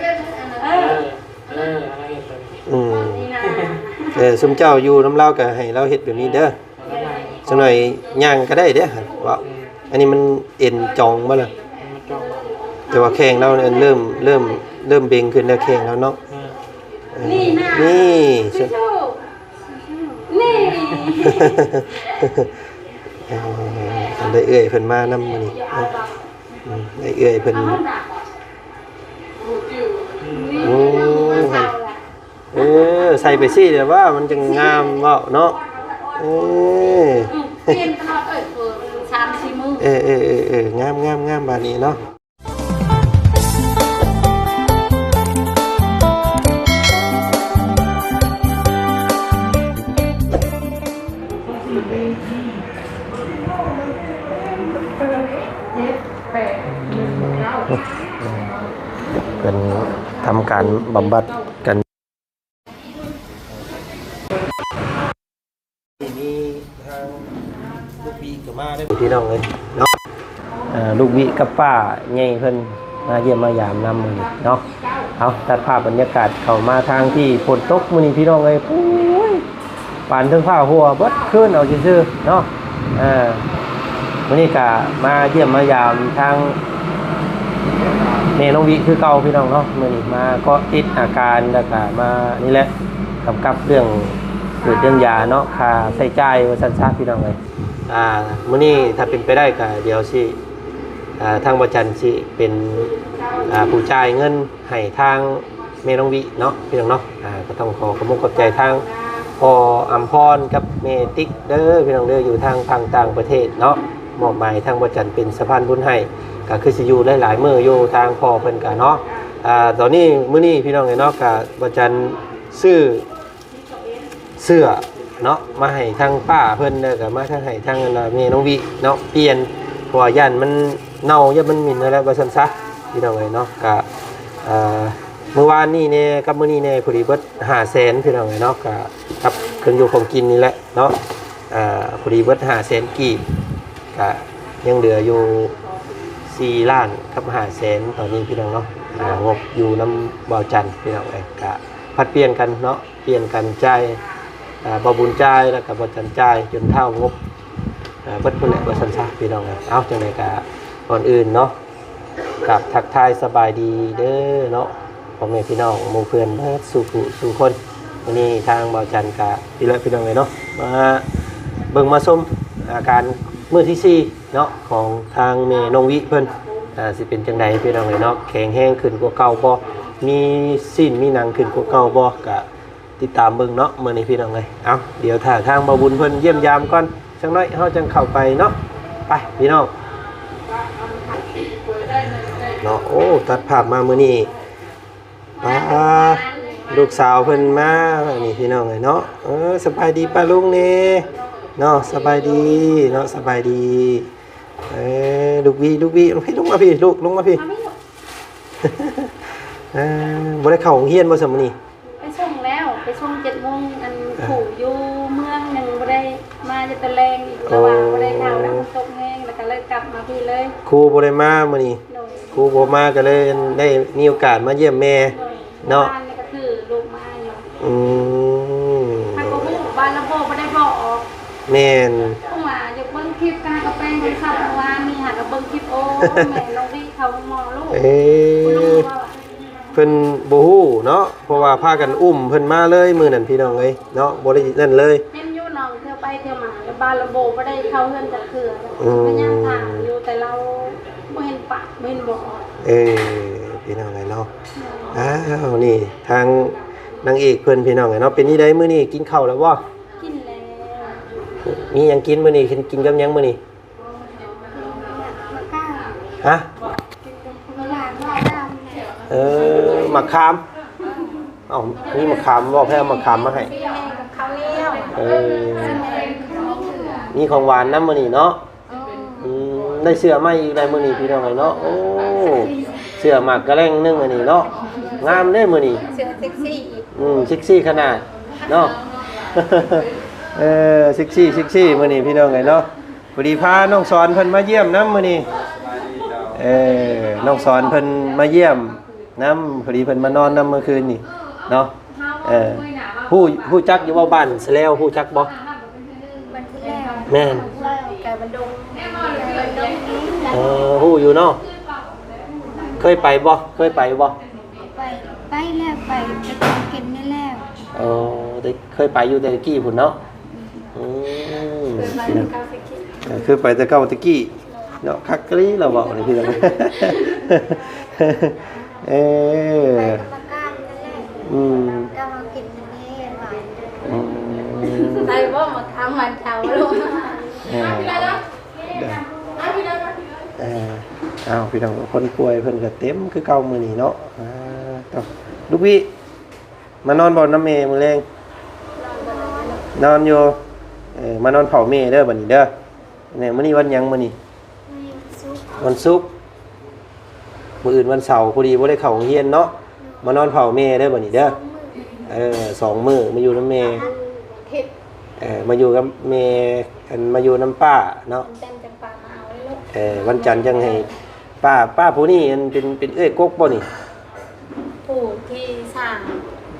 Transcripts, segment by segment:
ເອີ ເອີ ອັນນັ້ນເຮັດໄປ ອືມ ເອີ ຊຸມເຈົ້າຢູ່ນຳລາວກໍໃຫ້ລາວເຮັດແບບນີ້ເດີ. ຈັກໜ້ອຍຍ່າງກໍໄດ້ເດ້ ເວົ້າ ອັນນີ້ມັນເອັນຈອງບໍ່ລະ? ແຕ່ວ່າແຂ້ງລາວເລີ່ມ ເລີ່ມ ເລີ່ມເບັງຂຶ້ນແລ້ວ ແຂ້ງລາວເນາະ. ເອີ ນີ້ນະ ນີ້ ນີ້ ເອີ ໄດ້ເອື້ອຍເພິ່ນມານຳມື້ນີ້ເນາະ. ອືມ ໄດ້ເອື້ອຍເພິ່ນ ໂອ້ ເອີ ໃສ່ໄປຊີ້ແຫຼະວ່າມັນຈັ່ງງາມເວົ້າເນາະ. ເອີ ອືມ ປ່ຽນຕະຫຼອດເອີຍ ສາມສີ່ມື້. ເອີ ເອີ ເອີ ເອີ ງາມ ງາມ ງາມ ບາດນີ້ເນາະ. ເພິ່ນທຳການບຳບັດກັນ. ມີທາງລູກບິກໍມາເດ້ ພີ່ນ້ອງເອີຍເນາະ. ເອີ ລູກບິກັບປ້າໃຫຍ່ເພິ່ນມາຢ້ຽມມາຢາມນຳມື້ນີ້ເນາະ. ເອົາ ຕັດພາບບັນຍາກາດເຂົ້າມາທາງທີ່ຝົນຕົກມື້ນີ້ ພີ່ນ້ອງເອີຍ. ໂອ້ຍ ປານເທິງຟ້າຮົ່ວເບິດຄືນເອົາຊື່ໆເນາະ. ເອີ ມື້ນີ້ກະມາຢ້ຽມມາຢາມທາງແມ່ນ້ອງວິຄືເກົ່າ ພີ່ນ້ອງເນາະ. ມື້ນີ້ມາເກາະຕິດອາການ ແລ້ວກະມານີ້ແຫຼະ ກຳກັບເລື່ອງເກີດເລື່ອງຢາເນາະ ຄ່າໃຊ້ຈ່າຍວ່າຊັ້ນຊະ ພີ່ນ້ອງເອີຍ. ອ່າ ມື້ນີ້ຖ້າເປັນໄປໄດ້ກະດຽວຊິ ອ່າ ທາງບໍ່ຈັນຊິເປັນ ອ່າ ຜູ້ຈ່າຍເງິນ ໃຫ້ທາງແມ່ນ້ອງວິເນາະ ພີ່ນ້ອງເນາະ. ອ່າ ກໍຕ້ອງຂໍຂອບອົກຂອບໃຈທາງພໍ່ອຳພອນກັບແມ່ຕິກເດີ ພີ່ນ້ອງເດີ ຢູ່ທາງຝັ່ງຕ່າງປະເທດເນາະ. ມອບໝາຍທາງບໍ່ຈັນເປັນສະພານບຸນໃຫ້ ກໍຄືຊິຢູ່ຫຼາຍໆມື້ຢູ່ ທາງພໍ່ເພິ່ນກະເນາະ. ອ່າ ຕອນນີ້ ມື້ນີ້ ພີ່ນ້ອງເອີຍເນາະ ກະບໍ່ຈັນຊື້ ເສື້ອເນາະ ມາໃຫ້ທາງປ້າເພິ່ນ ແລ້ວກໍມາທາງ ໃຫ້ທາງອັນນ່າແມ່ນ້ອງວິເນາະ ປ່ຽນ ເພາະວ່າຢ້ານມັນເນົ່າ ຢ້ານມັນໝິ່ນຫັ້ນແຫຼະ ວ່າຊັ້ນຊະ ພີ່ນ້ອງເອີຍເນາະ. ກະ ເອີ ມື້ວານນີ້ແດ່ກັບມື້ນີ້ແດ່ ພໍດີເບິດຫ້າແສນ ພີ່ນ້ອງເອີຍເນາະ. ກະກັບເຄື່ອງຢູ່ຂອງກິນນີ້ແຫຼະເນາະ ເອີ ພໍດີເບິດຫ້າແສນກີບ ກະຍັງເຫຼືອຢູ່ ສີ່ລ້ານກັບຫ້າແສນ ຕອນນີ້ພີ່ນ້ອງເນາະ ອ່າ ງົບຢູ່ນຳບ່າວຈັນພີ່ນ້ອງເອີຍ ກະຜັດປ່ຽນກັນເນາະ ປ່ຽນກັນຈ່າຍ ອ່າ ບ່າວບຸນຈ່າຍ ແລ້ວກະບ່າວຈັນຈ່າຍ ຈົນທ້າວງົບ ອ່າ ເບິດພຸ້ນແຫຼະວ່າຊັ້ນຊະພີ່ນ້ອງເອີຍ. ເອົາ ຈັ່ງໃດກະກ່ອນອື່ນເນາະ ກາບທັກທາຍສະບາຍດີເດີເນາະ ພໍ່ແມ່ພີ່ນ້ອງໝູ່ເພື່ອນເບິດສູ່ຜູ້ສູ່ຄົນ. ມື້ນີ້ທາງບ່າວຈັນກະ ນີ້ແຫຼະພີ່ນ້ອງເອີຍເນາະ ມາເບິ່ງມາຊົມອາການມື້ທີສີ່ເນາະ ຂອງທາງແມ່ນ້ອງວິເພິ່ນ ອ່າ ຊິເປັນຈັ່ງໃດພີ່ນ້ອງເອີຍເນາະ ແຂງແຮງຂຶ້ນກວ່າເກົ່າບໍ່ ມີຊີ້ນມີໜັງຂຶ້ນກວ່າເກົ່າບໍ່ ກະຕິດຕາມເບິ່ງເນາະ ມື້ນີ້ພີ່ນ້ອງເອີຍ. ເອົາ ດຽວຖ້າທາງບ່າວບຸນເພິ່ນຢ້ຽມຢາມກ່ອນ ຈັກໜ້ອຍເຮົາຈັ່ງເຂົ້າໄປເນາະ ໄປພີ່ນ້ອງເນາະ. ໂອ້ ຕັດພາບມາມື້ນີ້ ປ້າ ລູກສາວເພິ່ນມານີ້ພີ່ນ້ອງເອີຍເນາະ. ເອີ ສະບາຍດີປ້າລຸງແດ່ເນາະ ສະບາຍດີເນາະ ສະບາຍດີ. ເອີ ລູກວິ ລູກວິ ລົງມາພີ່ ລູກ ລົງມາພີ່. ເອີ ບໍ່ໄດ້ເຂົ້າໂຮງຮຽນບໍ່ຊະມື້ນີ້? ໄປສົ່ງແລ້ວ ໄປສົ່ງເຈັດໂມງ ອັນ ອ່າ ຄູຢູ່ເມືອງຍັງບໍ່ໄດ້ມາ ຈະແຕ່ແລງອີກ ລະວ່າບໍ່ໄດ້ເຂົ້າແລ້ວ ຝົນຕົກແຮງ ແລ້ວກະເລີຍກັບມາພີ້ເລີຍ. ຄູບໍ່ໄດ້ມາມື້ນີ້ ໂດຍ ຄູບໍ່ມາກະເລີຍໄດ້ມີໂອກາດມາຢ້ຽມແມ່ ໂດຍ ເນາະ ບ້ານນີ້ກະຖືລູກມາຢູ່. ອືມ ຫາກບໍ່ຮູ້ ບ້ານລະບໍ່ ບໍ່ໄດ້ບອກ. ແມ່ນ ເພາະວ່າຢາກເບິ່ງຄລິບກະຫາກະແປງໂທລະສັບ ເມື່ອວານນີ້ຫາກະເບິ່ງຄລິບ ໂອ້ ແມ່ນ້ອງວິເຂົ້າໂຮງໝໍລູກ. ເອີ ເພິ່ນບໍ່ຮູ້ເນາະ ເພາະວ່າພາກັນອຸ້ມເພິ່ນມາເລີຍມື້ນັ້ນພີ່ນ້ອງເອີຍເນາະ ບໍ່ໄດ້ນັ້ນເລີຍ. ເຫັນຢູ່ນ້ອງທ່ຽວໄປທ່ຽວມາ ແລ້ວບ້ານລະບໍ່ ບໍ່ໄດ້ເຂົ້າເຮືອນຈັກເທື່ອ ອືມ ພະຍາຍາມຖາມຢູ່ ແຕ່ລາວບໍ່ເຫັນປາກ ບໍ່ເຫັນບອກ. ເອີ ພີ່ນ້ອງເອີຍເນາະ ອືມ ອ້າວ ນີ້ທາງນາງເອກເພິ່ນພີ່ນ້ອງເອີຍເນາະ. ເປັນຈັ່ງໃດມື້ນີ້ ກິນເຂົ້າແລ້ວບໍ່? ກິນແລ້ວ. ມີຫຍັງກິນມື້ນີ້? ກິນ ກິນກັບຫຍັງມື້ນີ້? ຮະ? ເອີ ໝາກຂາມ. ເອົ້າ ມີໝາກຂາມບໍ່? ໃຜເອົາໝາກຂາມມາໃຫ້? ເອີ ມີຂອງຫວານນຳມື້ນີ້ເນາະ. ອືມ ໄດ້ເສື້ອໃໝ່ອີກແລ້ວມື້ນີ້ພີ່ນ້ອງເອີຍເນາະ. ໂອ້ ເສື້ອໝາກກະແລ້ງໜຶ່ງອັນນີ້ເນາະ ງາມເດ້ມື້ນີ້ ເສື້ອເຊັກຊີອີກ. ອືມ ເຊັກຊີຂະໜາດເນາະ. ເອີ ເຊັກຊີ ເຊັກຊີມື້ນີ້ພີ່ນ້ອງເອີຍເນາະ. ພໍດີພານ້ອງສອນເພິ່ນມາຢ້ຽມນຳມື້ນີ້. ເອີ ນ້ອງສອນເພິ່ນມາຢ້ຽມນຳ ພໍດີເພິ່ນມານອນນຳມື້ຄືນນີ້ເນາະ. ເອີ ຮູ້ ຮູ້ຈັກຢູ່ບໍ່ ບ້ານສະແລວ ຮູ້ຈັກບໍ່? ບ້ານສະແລວ. ແມ່ນ ກະບ້ານດົງ ບ້ານດົງ. ເອີ ຮູ້ຢູ່ເນາະ. ເຄີຍໄປບໍ່? ເຄີຍໄປຢູ່ບໍ່? ໄປ ໄປແລ້ວ ໄປແຕ່ເກົ່າເກັນນີ້ແລ້ວ. ເອີ ແຕ່ເຄີຍໄປຢູ່ແຕ່ຕະກີ້ພຸ້ນເນາະ. ອືມ ເອີ ຄືໄປແຕ່ເກົ່າຕະກີ້ເນາະ. ຄັກອີ່ຫຼີລາວເວົ້ານີ້ພີ່ນ້ອງ. ເອີ ອືມ ອືມ ໄດ້ບໍ່ ມາຖາມບ້ານເຈົ້າລູກ. ເອີ ເອີ ເອົາ ພີ່ນ້ອງ ຄົນປ່ວຍເພິ່ນກະເຕັມຄືເກົ່າມື້ນີ້ເນາະ. ອ່າ ເອົາ ລູກວິ ມານອນບໍ່ນຳແມ່ມື້ແລງ? ນອນຢູ່. ເອີ ມານອນເຝົ້າແມ່ເດີບັດນີ້ເດີ. ແມ່ ມື້ນີ້ວັນຫຍັງມື້ນີ້? ວັນສຸກ. ມື້ອື່ນວັນເສົາ ພໍດີບໍ່ໄດ້ເຂົ້າໂຮງຮຽນເນາະ. ມານອນເຝົ້າແມ່ເດີບັດນີ້ເດີ. ເອີ ສອງມື້ມາຢູ່ນຳແມ່. ເອີ ມາຢູ່ກັບແມ່ ອັນ ມາຢູ່ນຳປ້າເນາະ. ເອີ ວັນຈັນຈັ່ງໃຫ້ປ້າ. ປ້າຜູ້ນີ້ ອັນ ເປັນ ເປັນເອື້ອຍກົກບໍ່ນີ້? ຜູ້ທີສາມ.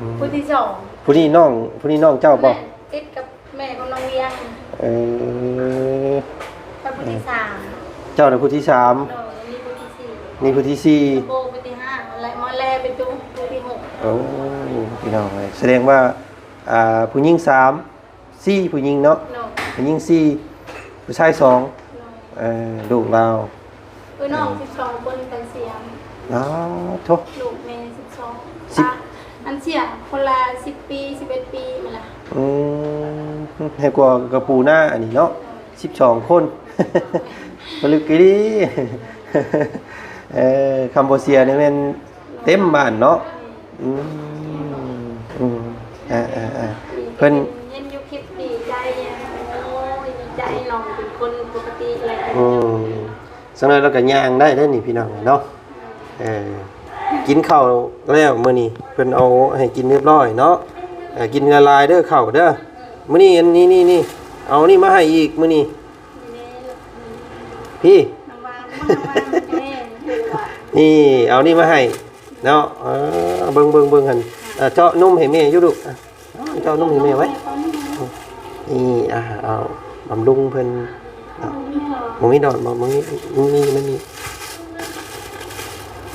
ອືມ ຜູ້ທີສອງ. ຜູ້ນີ້ນ້ອງ ຜູ້ນີ້ນ້ອງເຈົ້າບໍ່? ແມ່ນ ຕິດກັບແມ່ຂອງນ້ອງວຽງ. ເອີ ຂ້ອຍຜູ້ທີສາມ. ເຈົ້ານະຜູ້ທີສາມ. ໂດຍ ນີ້ຜູ້ທີສີ່. ນີ້ຜູ້ທີສີ່. ໂບຜູ້ທີຫ້າ ແລະ ມອນແລເປັນຜູ້ ຜູ້ທີຫົກ. ໂອ້ ພີ່ນ້ອງເອີຍ ສະແດງວ່າ ອ່າ ຜູ້ຍິງສາມ ສີ່ ຜູ້ຍິງເນາະ. ໂດຍ ຜູ້ຍິງສີ່ ຜູ້ຊາຍສອງ. ໂດຍ ເອີ ລູກລາວ. ເອີ ນ້ອງ ເອີ ສິບສອງຄົນ ແຕ່ເສຍ. ອ້າໂທ້ ລູກແມ່ສິບສອງ. ສິບ ອັນເສຍຄົນລະສິບປີ ສິບເອັດປີ ແມ່ນລະ. ອືມ ໃຫ້ກວ່າກະປູນາອັນນີ້ເນາະ. ໂດຍ ສິບສອງຄົນ ປະລຶກອີ່ຫຼີ. ເອີ ຄຳບໍ່ເສຍນີ້ແມ່ນເຕັມບ້ານເນາະ. ອືມ ອືມ ເອີ ເອີ ເອີ ເພິ່ນ ເຫັນຢູ່ຄລິບດີໃຈ. ໂອ້ຍ ດີໃຈ ນ້ອງເປັນຄົນປົກກະຕິແລ້ວ. ອືມ ສັກໜ້ອຍລາວກະຍ່າງໄດ້ເດ້ນີ້ພີ່ນ້ອງເນາະ. ເອີ ກິນເຂົ້າແລ້ວມື້ນີ້ ເພິ່ນເອົາໃຫ້ກິນຮຽບຮ້ອຍເນາະ. ເອີ ກິນຫຼາຍໆເດີເຂົ້າເດີ. ມື້ນີ້ອັນນີ້ ນີ້ ນີ້ ເອົານີ້ມາໃຫ້ອີກມື້ນີ້. ພີ່ ນ້ຳຫວານ ນ້ຳຫວານ. ນີ້ ເອົານີ້ມາໃຫ້ເນາະ. ເອີ ເບິ່ງ ເບິ່ງ ເບິ່ງຫັ້ນ. ເອີ ເຈາະນົມໃຫ້ແມ່ຢູ່ລູກ. ເຈາະນົມໃຫ້ແມ່ໄວ້. ນີ້ ອ່າ ເອົາບຳລຸງເພິ່ນເນາະ. ບໍ່ມີດອກ ບໍ່ ບໍ່ມີ ມັນມີ ມັນມີ.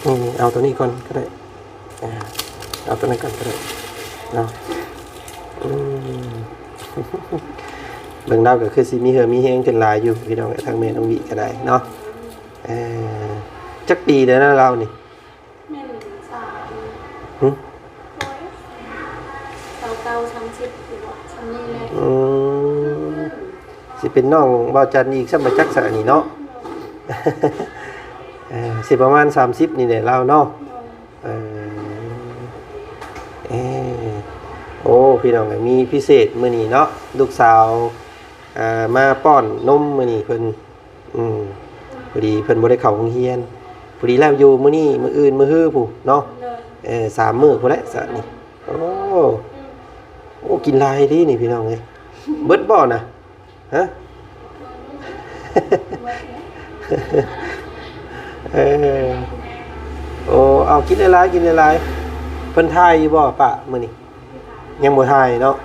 ນີ້ ນີ້ ເອົາໂຕນີ້ກ່ອນກໍໄດ້. ອ່າ ເອົາໂຕນັ້ນກ່ອນກໍໄດ້ເນາະ. ອືມ ເບິ່ງລາວກໍຄືຊິມີເຫື່ອມີແຮງຂຶ້ນຫຼາຍຢູ່ ພີ່ນ້ອງເອີຍ, ທາງແມ່ນ້ອງວິກໍໄດ້ເນາະ. ເອີ ຈັກປີແລ້ວນະລາວນີ້? ແມ່ນສາມ ຫຶ? ຊາວເກົ້າ ສາມສິບຢູ່ບໍ່ ຊ່ຳນີ້ແຫຼະ. ອືມ ຊິເປັນນ້ອງບ່າວຈັນອີກຊ້ຳ ບໍ່ຈັກຊະອັນນີ້ເນາະ. ເອີ ຊິປະມານສາມສິບນີ້ແຫຼະລາວເນາະ. ເອີ ເອີ ໂອ້ ພີ່ນ້ອງເອີຍ ມີພິເສດມື້ນີ້ເນາະ. ລູກສາວ ເອີ ມາປ້ອນນົມມື້ນີ້ເພິ່ນ ອືມ ພໍດີເພິ່ນບໍ່ໄດ້ເຂົ້າໂຮງຮຽນ ພໍດີແລ້ວຢູ່ມື້ນີ້ ມື້ອື່ນ ມື້ຮືພຸ້ນເນາະ. ເອີ ສາມມື້ພຸ້ນແຫຼະຊະນີ້. ໂອ້ ໂອ້ ກິນຫຼາຍເດ້ນີ້ ພີ່ນ້ອງເອີຍ. ເບິດບໍ່ນະ? ຮະ? ເອີ ໂອ້ ເອົາ ກິນຫຼາຍໆ ກິນຫຼາຍໆ. ເພິ່ນຖ່າຍຢູ່ບໍ່ປະມື້ນີ້? ຍັງບໍ່ຖ່າຍເນາະ.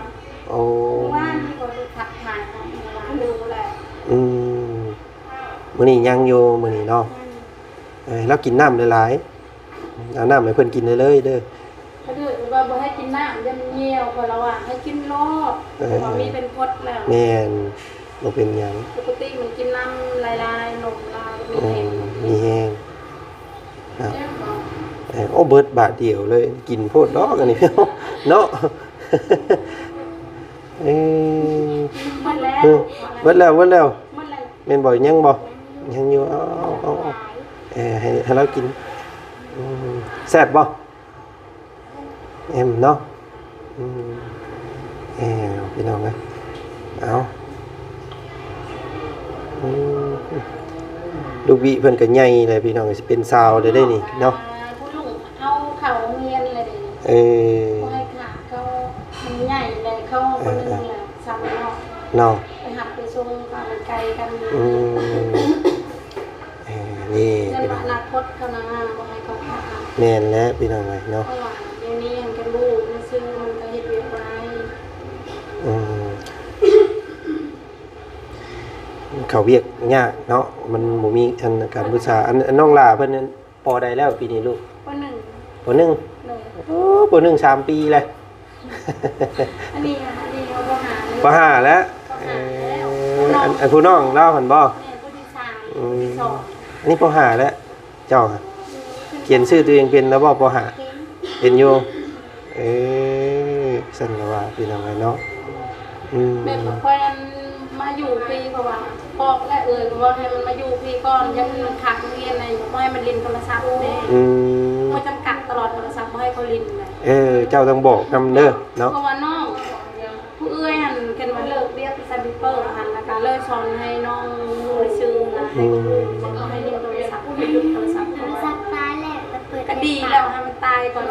ໂອ້ ມື້ວານນີ້ກໍໄດ້ທັກທາຍເນາະ ມື້ວານ ອືມ ມື້ນີ້ຍັງຢູ່ ມື້ນີ້ເນາະ. ອືມ ເອີ ລາວກິນນ້ຳຫຼາຍໆ ເອົານ້ຳໃຫ້ເພິ່ນກິນເລີຍໆເດີ. ເຂົາເອີ້ນວ່າບໍ່ໃຫ້ກິນນ້ຳ ຢ້ານມັນຫ່ຽວ ເພາະລາວວ່າໃຫ້ກິນໂລດ ເພາະວ່າມີເປັນກົດແລ້ວ. ແມ່ນ ບໍ່ເປັນຫຍັງ ປົກກະຕິມັນກິນນ້ຳຫຼາຍໆ ນົມຫຼາຍ ມີແຮງ ມີແຮງ. ເນາະ ເອີ ໂອ້ ເບິດບາດດຽວເລີຍ ກິນໂພດດອກອັນນີ້ເນາະ. ເອີ ເບິດແລ້ວ ເບິດແລ້ວ ເບິດແລ້ວ ເບິດແລ້ວ ແມ່ນບໍ່? ຍັງບໍ່? ຍັງຢູ່. ເອົາ ເອົາ ເອົາ ເອີ ໃຫ້ ໃຫ້ລາວກິນ. ອືມ ແຊບບໍ່? ເອັມເນາະ. ອືມ ເອີ ພີ່ນ້ອງເອີຍ ເອົາ ອືມ ລູກວິເພິ່ນກໍໃຫຍ່ແລ້ວ ພີ່ນ້ອງເອີຍ ຊິເປັນສາວແລ້ວເດ້ນີ້ເນາະ. ຜູ້ລຸງເອົາເຂົ້າໂຮງຮຽນແລ້ວເດ້. ເອີ ບໍ່ໃຫ້ຂາດເຂົາ ມັນໃຫຍ່ແລ້ວ ເຂົາຄົນໜຶ່ງແລ້ວ ເອີ ສ່ຳເນາະ ເນາະ ໄປຮັບໄປສົ່ງກໍມັນໄກກັນ. ອືມ ເອີ ນີ້ ເງິນອະນາຄົດເຂົານະ ບໍ່ໃຫ້ເຂົາຂາດ. ແມ່ນແຫຼະ ພີ່ນ້ອງເອີຍເນາະ ເພາະວ່າດຽວນີ້ຫັ້ນ ຄັນບໍ່ຮູ້ຊື່ ມັນກໍເຮັດວຽກບໍ່ໄດ້. ອືມ ເຂົ້າວຽກຍາກເນາະ ມັນບໍ່ມີອັນການປຶກສາ. ອັນ ອັນນ້ອງຫຼ້າເພິ່ນ ປໍໃດແລ້ວປີນີ້ລູກ? ປໍໜຶ່ງ ປໍໜຶ່ງ. ໂດຍ ໂອ້ ປໍໜຶ່ງສາມປີແລ້ວ. ອັນນີ້ ອັນນີ້ເຮົາປໍຫ້າແລ້ວ ປໍຫ້າແລ້ວ. ເອີ ອັນ ອັນຜູ້ນ້ອງລາວຫັ້ນບໍ່? ແມ່ນ ຜູ້ທີສາມ. ອືມ ຜູ້ທີສອງ. ອັນນີ້ປໍຫ້າແລ້ວ ເຈົ້າ ຂຽນຊື່ຕົວເອງເປັນແລ້ວບໍ່? ປໍຫ້າ ເປັນຢູ່. ເອີ ຊັ້ນລະວ່າ ພີ່ນ້ອງເອີຍເນາະ. ອືມ ແບບຂ້ອຍນັ້ນມາຢູ່ຟຣີ ເພາະວ່າບອກແລ້ວ ເອີຍ ເພາະວ່າໃຫ້ມັນມາຢູ່ຟຣີກ່ອນ ຢ້ານມັນຂາດໂຮງຮຽນນະ ບໍ່ໃຫ້ມັນຫຼິ້ນໂທລະສັບເດ້. ອືມ ຂ້ອຍຈຳກັດຕະຫຼອດໂທລະສັບ ບໍ່ໃຫ້ເຂົາຫຼິ້ນນະ. ເອີ ເຈົ້າຕ້ອງບອກນຳເດີເນາະ ເພາະວ່ານ້ອງ ຜູ້ເອື້ອຍຫັ້ນ ຄັນວ່າເລີກວຽກໄປໃສ່ບີບເປີຫັ້ນ ແລ້ວກໍເລີຍສອນໃຫ້ນ້ອງຮູ້ຊື່ນະ ໃຫ້ຮູ້ ບໍ່ໃຫ້ຫຼິ້ນໂທລະສັບ ໃຫ້ຢຸດໂທລະສັບ. ໂທລະສັບຕາຍແລ້ວ ກໍເປີດ ກໍດີແລ້ວ ໃຫ້ມັນຕາຍກ່ອນ.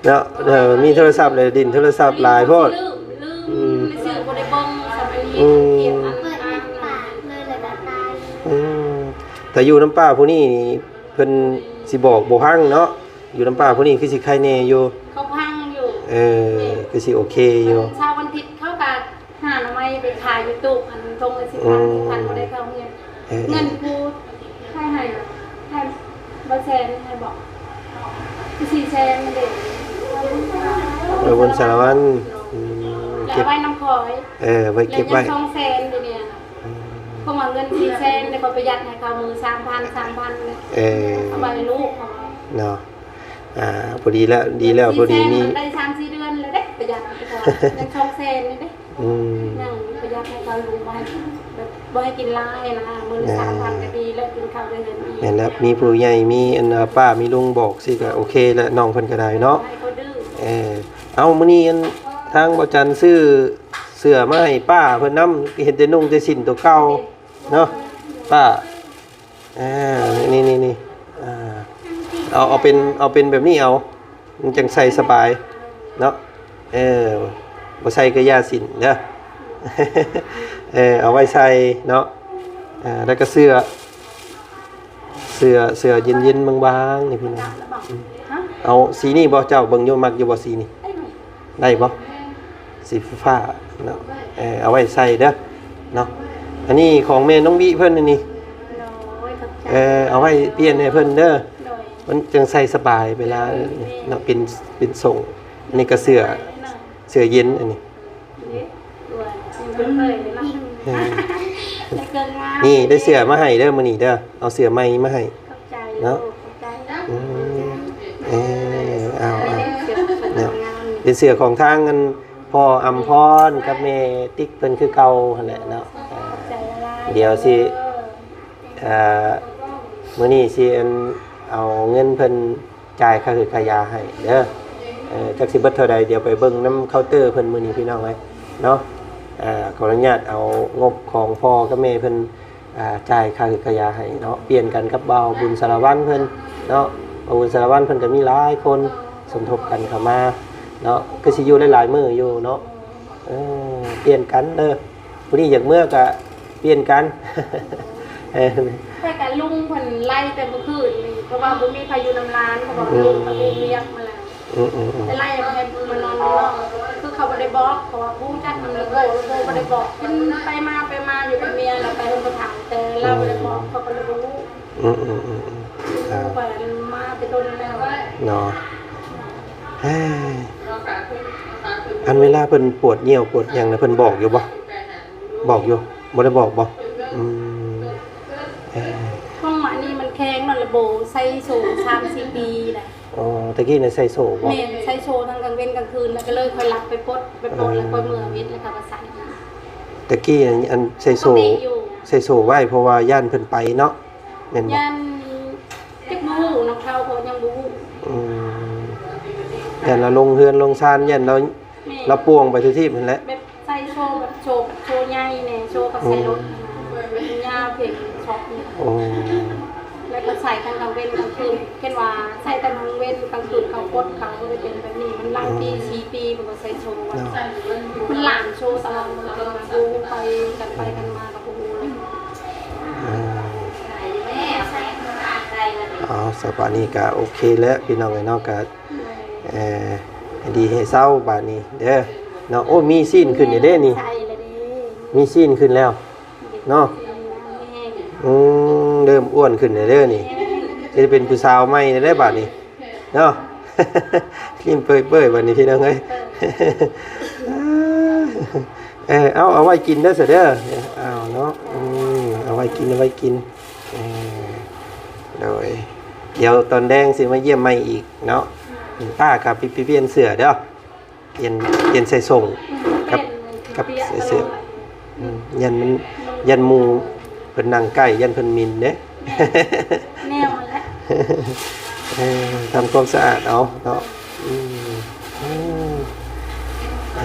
ເນາະ ເອີ ມີໂທລະສັບແລ້ວຫຼິ້ນໂທລະສັບຫຼາຍໂພດ. ລືມ ລືມ ອືມ ຊື່ບໍ່ໄດ້ເບິ່ງສະໄໝນີ້ ອືມ ເກມອັນ ເປີດໃນປ່າເລີຍ ແລ້ວກໍຕາຍ. ອືມ ແຕ່ຢູ່ນຳປ້າຜູ້ນີ້ນີ້ ເພິ່ນຊິບອກບໍ່ຟັງເນາະ. ຢູ່ນຳປ້າຜູ້ນີ້ຄືຊິໄຄແດ່ຢູ່. ເຂົາຟັງຢູ່. ເອີ ແມ່ນ ຄືຊິໂອເຄຢູ່. ເຊົ້າວັນທິດເຂົາກໍຫາໜໍ່ໄມ້ໄປຂາຍຢູ່ຕູກ ອັນ ຖົງລະສິບພັນ ອືມ ສິບພັນ ບໍ່ໄດ້ເຂົ້າໂຮງຮຽນ. ເອີ ເງິນຄູໃຜໃຫ້ ໃຫ້ບໍ່ແສນໃຫ້ບໍ? ຄືສີ່ແສນເດ້. ເອີ ບຸນສາລະວັນ. ອືມ ເກັບໄວ້ນຳຂ້ອຍ. ເອີ ໄວ້ເກັບໄວ້. ແລ້ວຍັງສອງແສນຢູ່ນີ້. ອືມ ເພາະວ່າເງິນສີ່ແສນ ແລ້ວກໍປະຢັດໃຫ້ເຂົາມື້ສາມພັນ ສາມພັນເດ້. ເອີ ເອົາໄວ້ໃຫ້ລູກເຂົາເນາະ. ອ່າ ພໍດີແລ້ວ ດີແລ້ວ ສີ່ແສນ ພໍດີມີ ມັນໄດ້ສາມສີ່ເດືອນແລ້ວເດ້ ປະຢັດໄປກ່ອນ. ຍັງສອງແສນນີ້ເດ້. ອືມ ຍັງປະຢັດໃຫ້ເຂົາຢູ່ ບໍ່ໃຫ້ ແບບ ບໍ່ໃຫ້ກິນຫຼາຍນະ. ມື້ລະ ອ່າ ສາມພັນກໍດີແລ້ວ ກິນເຂົ້າໄດ້ເງິນອີກ. ແມ່ນແລ້ວ ມີຜູ້ໃຫຍ່ ມີອັນ ອ່າ ປ້າ ມີລຸງບອກຊີ້ກໍໂອເຄແລ້ວ ນ້ອງເພິ່ນກໍໄດ້ເນາະ. ໃຫ້ເຂົາດື້. ເອີ ເອົາ ມື້ນີ້ອັນ ທາງບ່າວຈັນຊື້ເສື້ອມາໃຫ້ປ້າເພິ່ນນຳ ເຫັນແຕ່ນຸ່ງແຕ່ສິ້ນຕົວເກົ່າເນາະ ປ້າ. ອ່າ ນີ້ໆໆ ອ່າ ເອົາ ເອົາເປັນ ເອົາເປັນແບບນີ້ເອົາ ມັນຈັ່ງໃສ່ສະບາຍເນາະ. ເອີ ບໍ່ໃສ່ກໍຢ່າສິ້ນເດີ. ເອີ ເອົາໄວ້ໃສ່ເນາະ. ເອີ ແລ້ວກໍເສື້ອ ເສື້ອ ເສື້ອເຢັນໆ ບາງໆ ນີ້ພີ່ນ້ອງ. ເອົາສີນີ້ບໍ່? ເຈົ້າເບິ່ງຢູ່ ມັກຢູ່ບໍ່ສີນີ້? ໄດ້ບໍ່? ສີຟ້າເນາະ. ເອີ ເອົາໄວ້ໃສ່ເດີເນາະ. ອັນນີ້ຂອງແມ່ນ້ອງວິເພິ່ນອັນນີ້. ໂດຍ ຂອບໃຈ. ເອີ ເອົາໄວ້ປ່ຽນໃຫ້ເພິ່ນເດີ. ໂດຍ ມັນຈັ່ງໃສ່ສະບາຍເວລາ ໂດຍ ເນາະ ເປັນ ເປັນສົ້ງ. ອັນນີ້ກໍເສື້ອ ເສື້ອເຢັນອັນນີ້. ເອີ ນີ້ໄດ້ເສື້ອມາໃຫ້ເດີມື້ນີ້ເດີ. ເອົາເສື້ອໃໝ່ມາໃຫ້. ຂອບໃຈເນາະ. ອືມ ເອີ ເອົາ ເອົາ ເປັນເສື້ອຂອງທາງອັນພໍ່ອຳພອນກັບແມ່ຕິກເພິ່ນຄືເກົ່າຫັ້ນແຫຼະເນາະ. ດຽວຊິ ເອີ ມື້ນີ້ຊິອັນ ເອົາເງິນເພິ່ນຈ່າຍຄ່າຫືດຄ່າຢາໃຫ້ເດີ. ເອີ ຈັກຊິເບິດເທົ່າໃດ ດຽວໄປເບິ່ງນຳເຄົາເຕີເພິ່ນມື້ນີ້ພີ່ນ້ອງເອີຍເນາະ. ເອີ ຂໍອະນຸຍາດເອົາງົບຂອງພໍ່ກັບແມ່ເພິ່ນ ອ່າ ຈ່າຍຄ່າຫືດຄ່າຢາໃຫ້ເນາະ. ປ່ຽນກັນກັບບ່າວບຸນສາລະວັນເພິ່ນເນາະ. ບ່າວບຸນສາລະວັນເພິ່ນກໍມີຫຼາຍຄົນສົມທົບກັນເຂົ້າມາເນາະ. ຄືຊິຢູ່ໄດ້ຫຼາຍມື້ຢູ່ເນາະ. ເອີ ປ່ຽນກັນເດີ. ຜູ້ນີ້ຢາກເມືອກະປ່ຽນກັນ. ເອີ ຂ້ອຍກະລຸງເພິ່ນໄລ່ແຕ່ມື້ຄືນນີ້ ເພາະວ່າບໍ່ມີໃຜຢູ່ນຳຫຼານ ເພາະວ່າ ອືມ ລຸງເພິ່ນເຮັດວຽກມາແລ້ວ. ອືມໆໆ ແຕ່ໄລ່ໃຫ້ມານອນນອກ ຄືເຂົາບໍ່ໄດ້ບອກ ເພາະວ່າຮູ້ຈັກນຳລະໂບ ລະໂບບໍ່ໄດ້ບອກ ເພິ່ນໄປມາໄປມາຢູ່ກັບເມຍ ແລ້ວໄປເຮືອນພໍ່ເຖົ້າ ແຕ່ລາວບໍ່ໄດ້ບອກ ເຂົາກໍເລີຍບໍ່ຮູ້. ອືມໆໆໆ ເອີ ໄປມາແຕ່ດົນແລ້ວເນາະ. ເອີ ອັນເວລາເພິ່ນປວດຍ່ຽວປວດຫຍັງນະ ເພິ່ນບອກຢູ່ບໍ່? ບອກຢູ່ ບໍ່ໄດ້ບອກບໍ່? ອືມ ເອີ ຂອງອັນນີ້ມັນແຂງເນາະ ລະໂບໃສ່ໂສ້ສາມສີ່ປີແລ້ວ. ອໍ ແຕ່ກີ້ນະໃສ່ໂສ້ບໍ່? ແມ່ນ ໃສ່ໂສ້ທັງກາງເວັນກາງຄືນ ແລ້ວກໍເລີຍຄ່ອຍລັກໄປປົດ ໄປປົດ ເອີ ແລ້ວຄ່ອຍເມືອເວັນ ແລ້ວກໍມາໃສ່ອີກ. ແຕ່ກີ້ອັນໃສ່ໂສ້ ປົກກະຕິຢູ່ ໃສ່ໂສ້ໄວ້ ເພາະວ່າຢ້ານເພິ່ນໄປເນາະ. ແມ່ນບໍ່? ຢ້ານ ຈັກບໍ່ຮູ້ນຳເຂົາ ເພາະຍັງບໍ່ຮູ້. ອືມ ຢ້ານລາວລົງເຮືອນລົງຊານ ຢ້ານລາວ ແມ່ນ ລາວປ່ວງໄປທຸກທີບຫັ້ນແຫຼະ. ແບບໃສ່ໂສ້ ແບບໂສ້ ໂສ້ໃຫຍ່ແດ່ ໂສ້ກໍໃສ່ລົດ ອືມ ຍາວເພງຊອກນີ້. ໂອ້ ແລ້ວກໍໃສ່ທັງກາງເວັນກາງຄືນ ເຫັນວ່າໃສ່ແຕ່ກາງເວັນ ກາງຄືນເຂົາກົດ ເຂົາກໍໄດ້ເປັນແບບນີ້. ມັນຫຼັງປີ ອືມ ສີ່ປີ ມັນກໍໃສ່ໂສ້ ເນາະ ມັນຫຼາມໂສ້ຕະຫຼອດ ເວລາເຮົາໄປກັນໄປກັນມາກໍບໍ່ຮູ້ເລີຍ. ອືມ ເອົາ ສະບາດນີ້ກໍໂອເຄແລ້ວ ພີ່ນ້ອງເອີຍເນາະ ກໍ ເອີ ໃຫ້ດີໃຫ້ເຊົາບາດນີ້ເດີເນາະ. ໂອ້ ມີຊີ້ນຂຶ້ນແລ້ວເດ້ນີ້ ໃສ່ແລ້ວເດ້ ມີຊີ້ນຂຶ້ນແລ້ວເນາະ. ອືມ ເລີ່ມອ້ວນຂຶ້ນແລ້ວເດີນີ້ ຊິໄດ້ເປັນຜູ້ສາວໃໝ່ແລ້ວເດ້ບາດນີ້ເນາະ. ຍິ້ມເປີຍໆ ບາດນີ້ພີ່ນ້ອງເອີຍ. ເອີ ເອົາ ເອົາໄວ້ກິນເດີຊະເດີ ເອົາເນາະ. ອືມ ເອົາໄວ້ກິນ ເອົາໄວ້ກິນ. ເອີ ໂດຍ ດຽວຕອນແລງຊິມາຢ້ຽມໃໝ່ອີກເນາະ. ປ້າກໍໄປ ໄປປ່ຽນເສື້ອເດີ ປ່ຽນ ປ່ຽນໃສ່ໂສ້ງກັບ ກັບໃສ່ເສື້ອ. ອືມ ຢ້ານມັນ ຢ້ານໝູ່ເພິ່ນນັ່ງໃກ້ ຢ້ານເພິ່ນໝິ່ນເດ້. ແນວນັ້ນແຫຼະ ເອີ ທຳຄວາມສະອາດເອົາເນາະ. ອືມ ອືມ ເອີ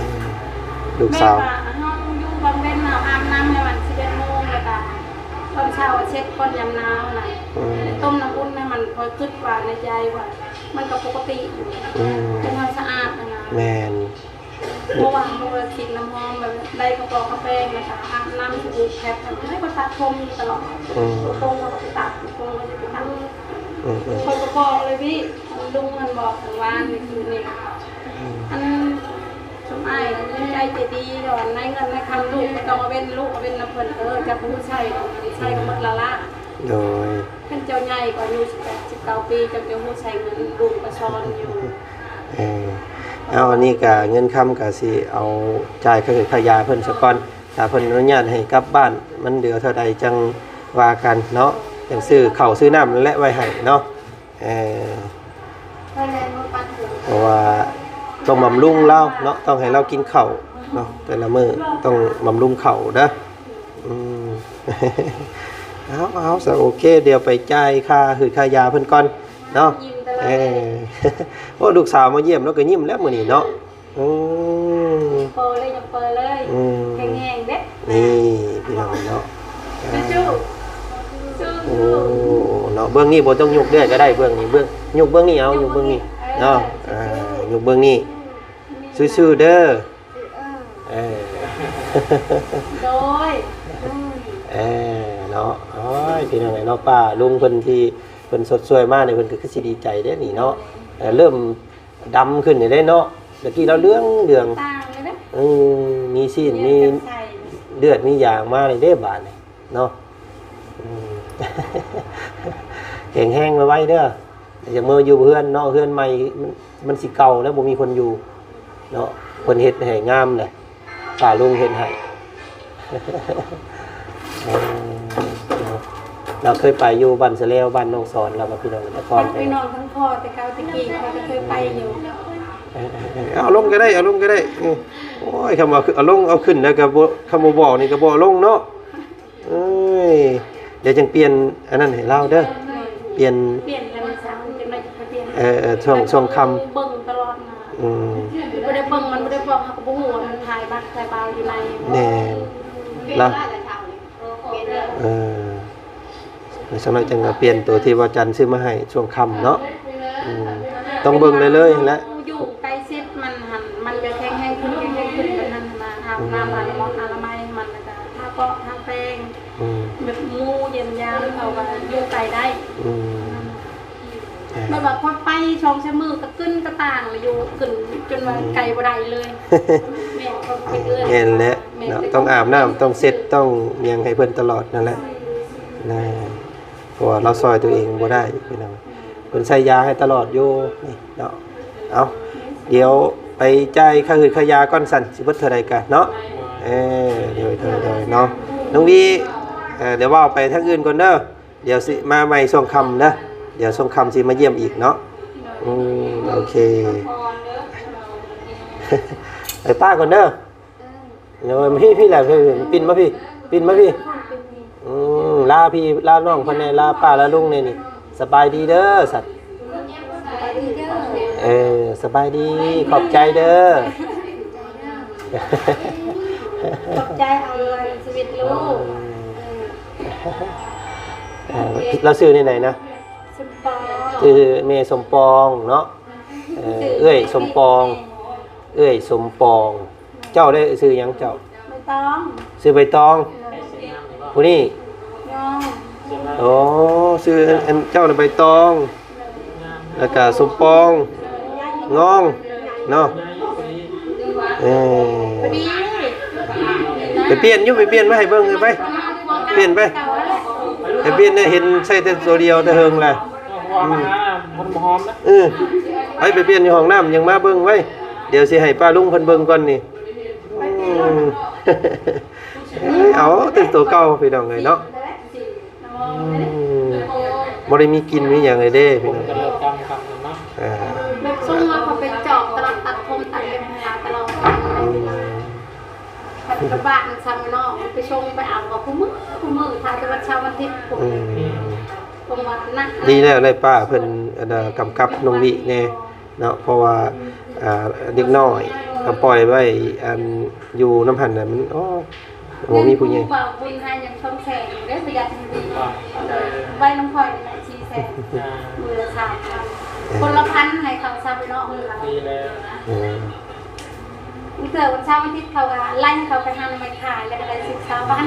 ລູກສາວ ແມ່ນວ່າເຮົາຢູ່ກາງເວັນ ເຮົາອາບນ້ຳໃຫ້ມັນສິບເອັດໂມງ ແລ້ວກະຕອນເຊົ້າເຊັດກ່ອນຍາມໜາວນະ. ອືມ ຕົ້ມນ້ຳອຸ່ນໃຫ້ມັນ ຂ້ອຍຄິດວ່າໃນໃຈວ່າມັນກໍປົກກະຕິຢູ່. ອືມ ເປັນເຮົາສະອາດຫັ້ນນະ. ແມ່ນ ເພາະວ່າເຮົາກໍສີດນ້ຳຫອມ ແບບໄດ້ກະປອກກະແປງ ແລ້ວກໍອາບນ້ຳສະບູ່ແພັດ ໃຫ້ເພິ່ນຕັດຜົມຢູ່ຕະຫຼອດ. ອືມ ໂກງເຮົາກໍໄປຕັດ ໂກງເຮົາຈະໄປຕັດ. ອືມໆ ຂ້ອຍກໍບອກເລີຍພີ່ ລຸງມັນບອກມື້ວານນີ້ຄືນນີ້ ອືມ ອັນ ຊຸມອ້າຍໃຈໃຈດີ ດອກ ໃນເງິນໃນຄຳ ລູກບໍ່ຕ້ອງມາເວັ້ນ ລູກມາເວັ້ນນຳເພິ່ນ. ເອີ ເຈົ້າຜູ້ໃຊ້ ໃຊ້ກໍໝົດລະລະ. ໂດຍ ຄັນເຈົ້າໃຫຍ່ກວ່າອາຍຸສິບແປດ ສິບເກົ້າປີ ເຈົ້າຈະຮູ້ໃຊ້ເງິນ ລູກກໍສອນຢູ່. ເອີ ເອົາ ອັນນີ້ກະເງິນຄຳກະຊິເອົາຈ່າຍຄ່າເຮືອນຄ່າຢາເພິ່ນສາກ່ອນ. ຖ້າເພິ່ນອະນຸຍາດໃຫ້ກັບບ້ານ ມັນເຫຼືອເທົ່າໃດຈັ່ງວ່າກັນເນາະ ຈັ່ງຊື້ເຂົ້າຊື້ນ້ຳນັ້ນແຫຼະໄວ້ໃຫ້ເນາະ. ເອີ ເພາະວ່າຕ້ອງບຳລຸງລາວເນາະ ຕ້ອງໃຫ້ລາວກິນເຂົ້າເນາະ ແຕ່ລະມື້ຕ້ອງບຳລຸງເຂົ້າເດີ. ອືມ ເອົາ ເອົາ ຊະ ໂອເຄ ດຽວໄປຈ່າຍຄ່າຫືດຄ່າຢາເພິ່ນກ່ອນເນາະ. ເອີ ໂອ້ ລູກສາວມາຢ້ຽມ ລາວກໍຍິ້ມແລ້ວມື້ນີ້ເນາະ. ອືມ ພໍເລີຍ ຍັງພໍເລີຍ. ອືມ ແຂງແຮງເດ້ ນີ້ພີ່ນ້ອງເນາະ. ສູ້ໆ ສູ້ໆ ໂອ້ ເນາະ ເບື້ອງນີ້ບໍ່ຕ້ອງຍົກເລື້ອຍກໍໄດ້ ເບື້ອງນີ້ ເບື້ອງ ຍົກເບື້ອງນີ້ ເອົາ ຍົກເບື້ອງນີ້ ຍົກເບື້ອງນີ້ ເນາະ. ເອີ ຍົກເບື້ອງນີ້ ອືມ ສູ້ໆເດີ. ເອີ ໂດຍ ເອີ ເນາະ ໂອ້ຍ ພີ່ນ້ອງເອີຍເນາະ ປ້າລຸງເພິ່ນທີ່ເພິ່ນຊົດຊ່ວຍມານີ້ ເພິ່ນກໍຄືຊິດີໃຈເດ້ນີ້ເນາະ. ເອີ ເລີ່ມດຳຂຶ້ນນີ້ເດ້ເນາະ ແຕ່ກີ້ລາວເຫຼືອງໆ ຕ່າງເລີຍເດ້. ອືມ ມີຊີ້ນມີເລືອດມີຢາງມານີ້ເດ້ບາດນີ້ເນາະ. ອືມ ແຂງແຮງໄວໆເດີ ຢ່າເມືອຢູ່ເຮືອນເນາະ ເຮືອນໃໝ່ມັນ ມັນຊິເກົ່າແລ້ວ ບໍ່ມີຄົນຢູ່ເນາະ. ເພິ່ນເຮັດໃຫ້ງາມແຫຼະ ປ້າລຸງເຮັດໃຫ້. ເອີ ລາວເຄີຍໄປຢູ່ບ້ານສະແລວ ບ້ານນ້ອງສອນລາວ ພີ່ນ້ອງ ແຕ່ກ່ອນ ທັງພີ່ນ້ອງທັງພໍ່ ແຕ່ເກົ່າແຕ່ກີ້ຂ້ອຍກໍເຄີຍໄປຢູ່. ເອີ ເອີ ເອີ ເອົາລົງກໍໄດ້ ເອົາລົງກໍໄດ້. ເອີ ໂອ້ຍ ຄຳວ່າເອົາລົງເອົາຂຶ້ນແລ້ວກໍບໍ່ ຄຳບໍ່ບອກນີ້ກໍບໍ່ເອົາລົງເນາະ. ເອີຍ ດຽວຈັ່ງປ່ຽນອັນນັ້ນໃຫ້ລາວເດີ ປ່ຽນ ປ່ຽນແລ້ວມັນຊ້ຳ ຈັ່ງໃດຈະໄປປ່ຽນ. ເອີ ເອີ ຊ່ວງ ຊ່ວງຄ່ຳ ເບິ່ງຕະຫຼອດນະ. ອືມ ບໍ່ໄດ້ເບິ່ງ ມັນບໍ່ໄດ້ບອກ ເຮົາກໍບໍ່ຮູ້ວ່າມັນຖ່າຍບັກຖ່າຍບາວຢູ່ໃນ. ແມ່ນລະ ເອີ ແລ້ວສັກໜ້ອຍຈັ່ງກໍປ່ຽນໂຕທີ່ວ່າຈັນຊື້ມາໃຫ້ຊ່ວງຄ່ຳເນາະ. ອືມ ຕ້ອງເບິ່ງເລື້ອຍໆແຫຼະ ຢູ່ໃກ້ຊິດມັນຫັ້ນ ມັນຈະແຂງແຮງຂຶ້ນ ແຂງແຮງຂຶ້ນແບບນັ້ນນະ. ອາບນ້ຳ ອາລະມອງ ອະນາໄມມັນ ແລ້ວກໍທາເກາະທາແປງ ອືມ ແບບໝູ່ເຢັນຢາ ເຂົາວ່າຢູ່ໄກໄດ້. ອືມ ແບບວ່າພໍໄປສອງສາມມື້ກໍຂຶ້ນກະຕ່າງລະຢູ່ ຂຶ້ນຈົນວ່າໄກບໍ່ໄດ້ເລີຍ. ແມ່ນ ເຂົາໄປເອີ້ນ ແມ່ນແຫຼະເນາະ ຕ້ອງອາບນ້ຳ ຕ້ອງເຊັດ ຕ້ອງຫຍັງໃຫ້ເພິ່ນຕະຫຼອດນັ້ນແຫຼະນະ ເພາະວ່າລາວຊ່ອຍຕົວເອງບໍ່ໄດ້ພີ່ນ້ອງ. ເພິ່ນໃສ່ຢາໃຫ້ຕະຫຼອດຢູ່ນີ້ເນາະ. ເອົາ ດຽວໄປຈ່າຍຄ່າຫືດຄ່າຢາກ່ອນຊັ້ນ ຊິເບິດເທົ່າໃດກະເນາະ. ເອີ ໂດຍ ໂດຍ ໂດຍເນາະ ນ້ອງວີ ເອີ ດຽວເວົ້າໄປທາງອື່ນກ່ອນເດີ ດຽວຊິມາໃໝ່ຊ່ວງຄ່ຳເດີ ດຽວຊ່ວງຄ່ຳຊິມາຢ້ຽມອີກເນາະ. ອືມ ໂອເຄ ໄປປ້າກ່ອນເດີ. ໂອ້ຍ ມາພີ້ ພີ້ແຫຼະ ປິ່ນມາພີ້ ປິ່ນມາພີ້. ອືມ ລາພີ່ລານ້ອງເພິ່ນແດ່ ລາປ້າລາລຸງແດ່ນີ້. ສະບາຍດີເດີສັດ. ເອີ ສະບາຍດີ ຂອບໃຈເດີ. ຂອບໃຈ ເອົາເລີຍ ຊີວິດລູກ. ເອີ ລາວຊື່ແນວໃດນະ? ສົມປອງ ຊື່ແມ່ສົມປອງເນາະ. ເອີ ເອື້ອຍສົມປອງ ເອື້ອຍສົມປອງ. ເຈົ້າໄດ້ຊື່ຫຍັງເຈົ້າ? ໃບຕອງ ຊື່ໃບຕອງ. ເອີ ຜູ້ນີ້? ງອງ. ໂອ້ ຊື່ອັນ ອັນເຈົ້ານະໃບຕອງ ແລ້ວກະສົມປອງ ງອງເນາະ. ເອີ ໄປປ່ຽນຢູ່ ໄປປ່ຽນມາໃຫ້ເບິ່ງ ໄປປ່ຽນໄປ ໄປປ່ຽນ ໄດ້ເຫັນໃສ່ແຕ່ຕົວດຽວແຕ່ເຫິງແລ້ວ. ອືມ ເອີ ໄປ ໄປປ່ຽນຢູ່ຫ້ອງນ້ຳ ຍັງມາເບິ່ງໄວ້. ດຽວຊິໃຫ້ປ້າລຸງເພິ່ນເບິ່ງກ່ອນນີ້. ອືມ ເອົາແຕ່ໂຕເກົ່າພີ່ນ້ອງເອີຍເນາະ. ອືມ ບໍ່ໄດ້ມີກິ່ນມີຫຍັງເລີຍເດ້ພີ່ນ້ອງ. ເອີ ແບບຊົງວ່າເຂົາໄປເຈາະຕະຫຼອດ ຕັດຜົມຕັດເລັບໃຫ້ລາວຕະຫຼອດ. ອືມ ຄັນກະບະມັນຊ້ຳເນາະ ມັນໄປຊົງໄປເອົາກໍຄູ່ມື້ ຄູ່ມື້ ຖ້າແຕ່ວັນເສົາວັນອາທິດ. ອືມ ຄົງວ່າໜັກ ດີແລ້ວ ໄດ້ປ້າເພິ່ນ ອັນ ກຳກັບນ້ອງວິແດ່. ເນາະ ເພາະວ່າ ອ່າ ເດັກນ້ອຍກໍປ່ອຍໄວ້ ອັນ ຢູ່ນຳຫັ້ນນະ ມັນ ໂອ້ ບໍ່ມີຜູ້ໃຫຍ່. ເງິນຜູ້ບ່າວບຸນໃຫ້ຍັງສອງແສນຢູ່ເດ້ ປະຢັດຢູ່ດີ. ເອີ ໄວ້ນຳຂ້ອຍນີ້ແຫຼະ ສີ່ແສນ ມື້ລະສາມພັນ ເອີ ຄົນລະພັນ ໃຫ້ເຂົາຊະໄປເນາະ. ດີແລ້ວ ເອີ ບາງເທື່ອວັນເສົາວັນອາທິດ ເຂົາກໍໄລ່ໃຫ້ເຂົາໄປຫາໜໍ່ໄມ້ຂາຍ ແລ້ວກໍໄດ້ສິບຊາວພັນ.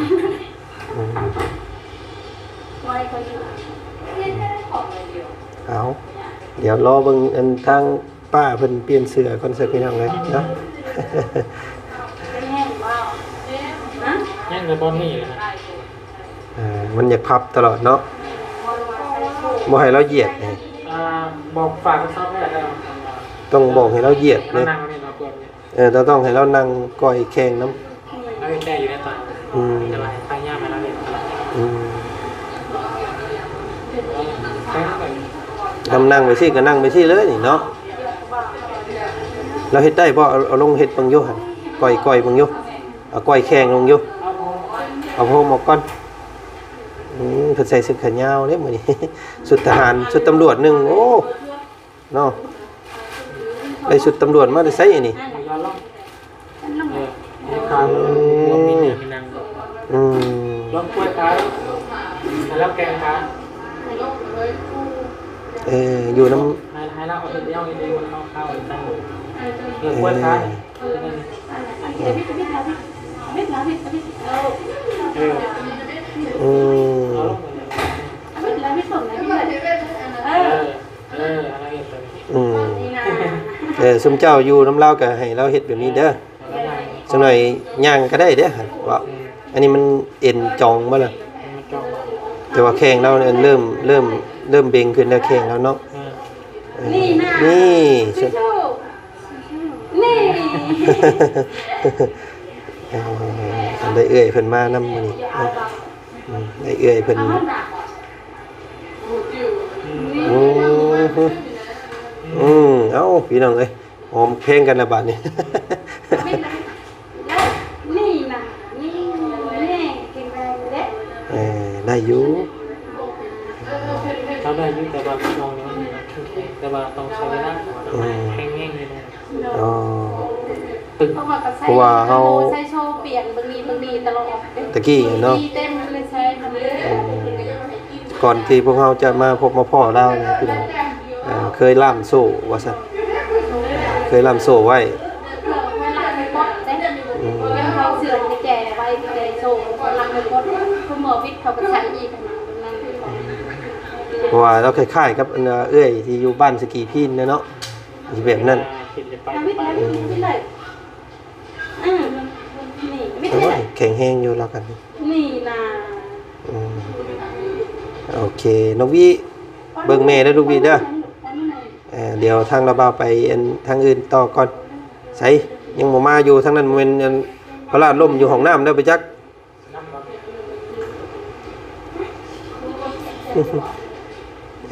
ອືມ ເອົາ ດຽວລໍເບິ່ງອັນທາງປ້າເພິ່ນປ່ຽນເສື້ອກ່ອນຊະ ພີ່ນ້ອງເອີຍເນາະ. ແຫ້ງບໍ່? ຮະ? ແຫ້ງແຕ່ບ່ອນນີ້ແຫຼະ. ເອີ ມັນຢາກພັບຕະຫຼອດເນາະ ບໍ່ໃຫ້ລາວຢຽດ. ອ່າ ບອກຝາກກັບຊາວແພດແລ້ວ ຕ້ອງບອກໃຫ້ລາວຢຽດເດ້. ເອີ ເຮົາຕ້ອງໃຫ້ລາວນັ່ງກ້ອຍແຂງນຳ. ລາວເຮັດໄດ້ຢູ່ໃນຕອນ ອືມ ແຕ່ວ່າໃຫ້ພະຍາຍາມໃຫ້ລາວເຮັດຕະຫຼອດ. ອືມ ນຳນັ່ງໄປຊີ້ກໍນັ່ງໄປຊີ້ເລີຍນີ້ເນາະ. ລາວເຮັດໄດ້ບໍ່? ເອົາ ເອົາລົງເຮັດເບິ່ງຢູ່ຫັ້ນ ກ້ອຍ ກ້ອຍເບິ່ງຢູ່ ເອົາກ້ອຍແຂງລົງຢູ່. ເອົາຜົມອອກກ່ອນ. ອືມ ເພິ່ນໃສ່ຊຸດຂາຍາວເດ້ມື້ນີ້ ຊຸດທະຫານ ຊຸດຕຳຫຼວດໜຶ່ງ. ໂອ້ ເນາະ ໄດ້ຊຸດຕຳຫຼວດມາແຕ່ໃສອັນນີ້? ອືມ ອືມ ລອງປ່ວຍຂາ ໃຫ້ລາວແກ່ງຂາ. ເອີ ຢູ່ນຳ ໃຫ້ ໃຫ້ລາວເອົາເຮັດແນວເຮັດເອງ ເອົາເຂົ້າໃຫ້ຕັ້ງ. ເອີ ເອີ ປ່ວຍຂາ. ເອີ ອືມ ເອີ ເອີ ອັນນັ້ນເຮັດແບບນີ້ ອືມ ນີ້ນະ ເອີ ຊຸມເຈົ້າຢູ່ນຳລາວກໍໃຫ້ລາວເຮັດແບບນີ້ເດີ. ເອີ ຈັກໜ້ອຍຍ່າງກໍໄດ້ເດ້ ເວົ້າ ອືມ ອັນນີ້ມັນເອັນຈອງບໍ່ລະ? ມັນຈອງ ແຕ່ວ່າແຂ້ງລາວເລີ່ມ ເລີ່ມ ເລີ່ມເບັ່ງຂຶ້ນແລ້ວ ແຂ້ງລາວເນາະ. ເອີ ເອີ ນີ້ນະ ນີ້ ນີ້ ເອີ ໄດ້ເອື້ອຍເພິ່ນມານຳມື້ນີ້ເນາະ. ອືມ ໄດ້ເອື້ອຍເພິ່ນ ອືມ ອືມ ເອົ້າ ພີ່ນ້ອງເອີຍ ຫອມແພງກັນລະບາດນີ້. ນີ້ນະ ນີ້ ນີ້ ແຂງແຮງເດ້. ເອີ ໄດ້ຢູ່ ເຮົາໄດ້ຢູ່ ແຕ່ວ່ານ້ອງນີ້ມັນແຂງ ແຕ່ວ່າຕ້ອງໃຊ້ເວລາ ອືມ ແຂງແຮງຢູ່. ອໍ ເພາະວ່າເຮົາໃສ່ໂຊປ່ຽນເບິ່ງນີ້ເບິ່ງນີ້ຕະຫຼອດເດ້ ຕະກີ້ເນາະ ມີເຕັມເລີຍໃສ່ ອືມ ກ່ອນທີ່ພວກເຮົາຈະມາພົບມາພໍ້ລາວນີ້ ພີ່ນ້ອງ ເອີ ເຄີຍລ່າມໂສ້ວ່າຊັ້ນ ເຄີຍລ່າມໂສ້ໄວ້ ອືມ ເພາະວ່າລາວຄ້າຍໆກັບອັນ ເອື້ອຍທີ່ຢູ່ບ້ານສະກີພີນເນາະ. ຊິແບບນັ້ນ ອືມ ໂອ້ຍ ແຂງແຮງຢູ່ລາວກັນ ນີ້ນະ ອືມ ໂອເຄ ນ້ອງວິ ເບິ່ງແມ່ເດີລູກວິເດີ ເອີ ດຽວທາງລາວບ່າວໄປອັນທາງອື່ນຕໍ່ກ່ອນ. ໃສ ຍັງບໍ່ມາຢູ່ທາງນັ້ນ ບໍ່ແມ່ນອັນພະລາດລົ້ມຢູ່ຫ້ອງນ້ຳເດີໄປຈັກ.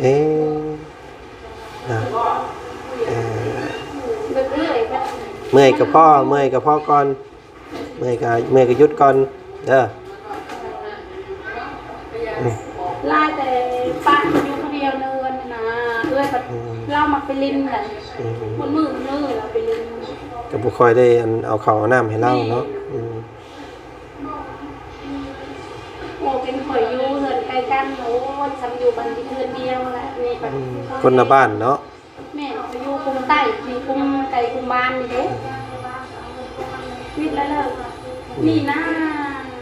ເອີ ນະ ເອີ ເມື່ອຍກໍພໍ ເມື່ອຍກໍພໍກ່ອນ ເມື່ອຍກໍ ເມື່ອຍກໍຢຸດກ່ອນເດີ. ອືມ ຫຼາຍແຕ່ປະຢູ່ຜູ້ດຽວເນີນນະ ເອື້ອຍ ອືມ ລາວມັກໄປຫຼິ້ນນະ ອືມ ມື້ ມື້ລາວໄປຫຼິ້ນ ກໍບໍ່ຄ່ອຍໄດ້ອັນເອົາເຂົ້າເອົານ້ຳໃຫ້ລາວເນາະ. ແມ່ນ ອືມ ໂອ້ ເປັນຂ້ອຍຢູ່ເຮືອນໃກ້ກັນ ໂອ້ຍ ຊ່ຳຢູ່ບ້ານເຮືອນດຽວລະ ນີ້ ອືມ ຄົນລະບ້ານເນາະ. ແມ່ນ ຂ້ອຍຢູ່ຄຸ້ມໃຕ້ ຄຸ້ມໃຕ້ຄຸ້ມບ້ານນີ້ເດ້. ອືມ ວິດແລ້ວເລີກ ອືມ ນີ້ນະ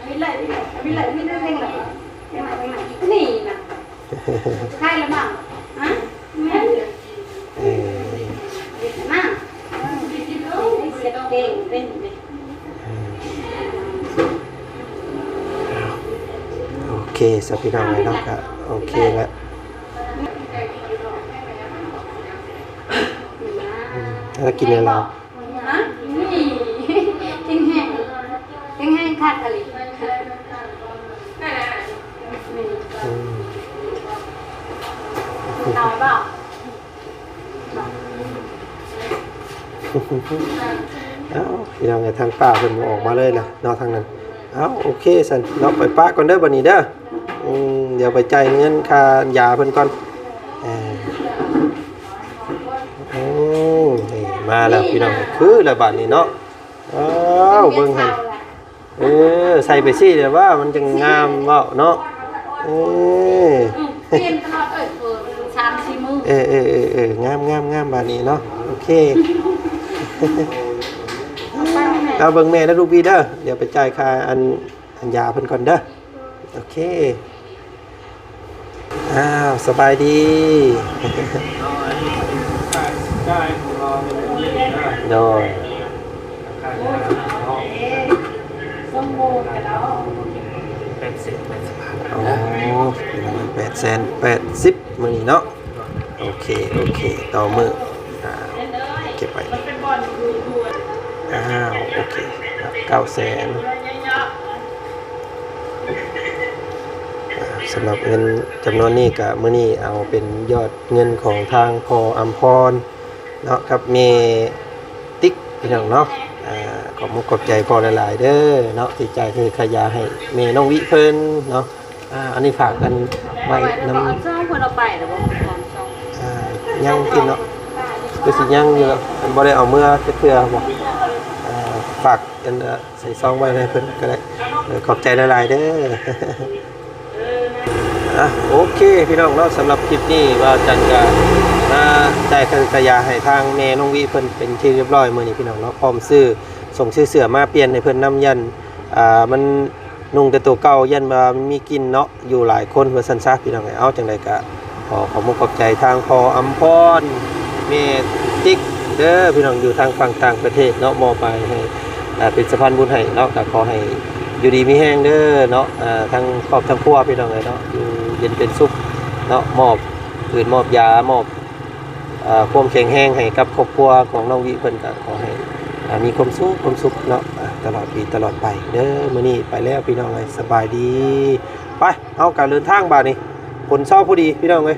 ວິດເລີຍ ວິດເລີຍ ວິດເລີຍ ວິດເລີຍ ເລັ່ງເລີຍ ເລັ່ງເລີຍ ເລັ່ງເລີຍ ນີ້ນະ. ຂາຍລະບໍ່? ຮະ? ແມ່ນ ເອີ ເຮັດນະ ເຮັດເກັ່ງເປັນ ໂອເຄ ສະ ພີ່ນ້ອງເອີຍເນາະ ກະໂອເຄລະ ອືມ ແລ້ວກິນແລ້ວ ຮະ? ນີ້ ແຂງແຮງ ແຂງແຮງຄັກອີ່ຫຼີ ນີ້ ອືມ ເອົາບໍ່? ເອົ້າ ພີ່ນ້ອງເອີຍ ທາງປ້າເພິ່ນບໍ່ອອກມາເລີຍນະເນາະ ທາງນັ້ນ. ເອົ້າ ໂອເຄຊັ້ນເນາະ ໄປປະກ່ອນເດີບັດນີ້ເດີ. ອືມ ດຽວໄປຈ່າຍເງິນຄ່າຢາເພິ່ນກ່ອນ. ເອີ ໂອ້ ນີ້ມາແລ້ວພີ່ນ້ອງ ຄືລະບາດນີ້ເນາະ. ອ້າວ ເບິ່ງຫັ້ນ ເອີ ໃສ່ໄປຊີ້ແຫຼະວ່າມັນຈັ່ງງາມເວົ້າເນາະ. ເອີ ອືມ ປ່ຽນຕະຫຼອດເອີຍ ສາມສີ່ມື້. ເອີ ເອີ ເອີ ເອີ ງາມ ງາມ ງາມບາດນີ້ເນາະ. ໂອເຄ ເອົາເບິ່ງແມ່ເດີລູກບີເດີ ດຽວໄປຈ່າຍຄ່າອັນ ອັນຢາເພິ່ນກ່ອນເດີ. ໂອເຄ ອ້າວ ສະບາຍດີ. ໂດຍ ແປດແສນແປດສິບພັນ. ອໍ ແປດແສນແປດສິບມື້ນີ້ເນາະ. ໂອເຄ ໂອເຄ ຕໍ່ມື້ ອ່າ ເກັບໄວ້. ອ້າວ ໂອເຄ ເກົ້າແສນ. ອ່າ ສຳລັບເງິນຈຳນວນນີ້ກະ ມື້ນີ້ເອົາເປັນຍອດເງິນຂອງທາງພໍ່ອຳພອນເນາະ ກັບແມ່ຕິກ ພີ່ນ້ອງເນາະ. ອ່າ ຂອບມຸກຂອບໃຈພໍ່ຫຼາຍໆເດີເນາະ ທີ່ຈ່າຍຄ່າຢາໃຫ້ແມ່ນ້ອງວິເພິ່ນເນາະ. ອ່າ ອັນນີ້ຝາກກັນໄວ້ນຳ ເອົາຊອງເພິ່ນເອົາໄປແລ້ວບໍ່? ອ່າ ຍັງກິນເນາະ ຄືຊິຍັງຢູ່ ເພິ່ນບໍ່ໄດ້ເອົາເມືອຈັກເທື່ອບໍ່? ອ່າ ຝາກກັນ ໃສ່ຊອງໄວ້ໃຫ້ເພິ່ນກໍໄດ້. ເອີ ຂອບໃຈຫຼາຍໆເດີ. ອ່ະ ໂອເຄ ພີ່ນ້ອງເນາະ ສຳລັບຄລິບນີ້ ວ່າຈັນກະມາຈ່າຍຄ່າຢາໃຫ້ທາງແມ່ນ້ອງວິເພິ່ນເປັນທີ່ຮຽບຮ້ອຍມື້ນີ້ ພີ່ນ້ອງເນາະ. ພ້ອມຊື້ ສົ່ງຊື້ເສື້ອມາປ່ຽນໃຫ້ເພິ່ນນຳ ຢ້ານ ອ່າ ມັນນຸ່ງແຕ່ໂຕເກົ່າ ຢ້ານວ່າມັນມີກິ່ນເນາະ ຢູ່ຫຼາຍຄົນວ່າຊັ້ນຊະ ພີ່ນ້ອງເອີຍ. ເອົາ ຈັ່ງໃດກະ ຂໍຂອບມຸກຂອບໃຈທາງພໍ່ອຳພອນ ແມ່ຕິກເດີພີ່ນ້ອງ ຢູ່ທາງຝັ່ງຕ່າງປະເທດເນາະ ມອບໄປໃຫ້ ອ່າ ເປັນສະພານບຸນໃຫ້ເນາະ ກໍຂໍໃຫ້ຢູ່ດີມີແຮງເດີເນາະ ອ່າ ທັງຄອບທັງຄົວພີ່ນ້ອງເອີຍເນາະ ຢູ່ເຢັນເປັນສຸກເນາະ ມອບຟືນມອບຢາ ມອບ ເອີ ຄວາມແຂງແຮງໃຫ້ກັບຄອບຄົວຂອງນ້ອງວິເພິ່ນ ກໍຂໍໃຫ້ ອ່າ ມີຄວາມສຸກ ຄວາມສຸກເນາະ ອ່າ ຕະຫຼອດປີຕະຫຼອດໄປເດີ. ມື້ນີ້ໄປແລ້ວພີ່ນ້ອງເອີຍ ສະບາຍດີ. ໄປ ເຮົາກໍເດີນທາງບາດນີ້ ຝົນເຊົາພໍດີພີ່ນ້ອງເອີຍ.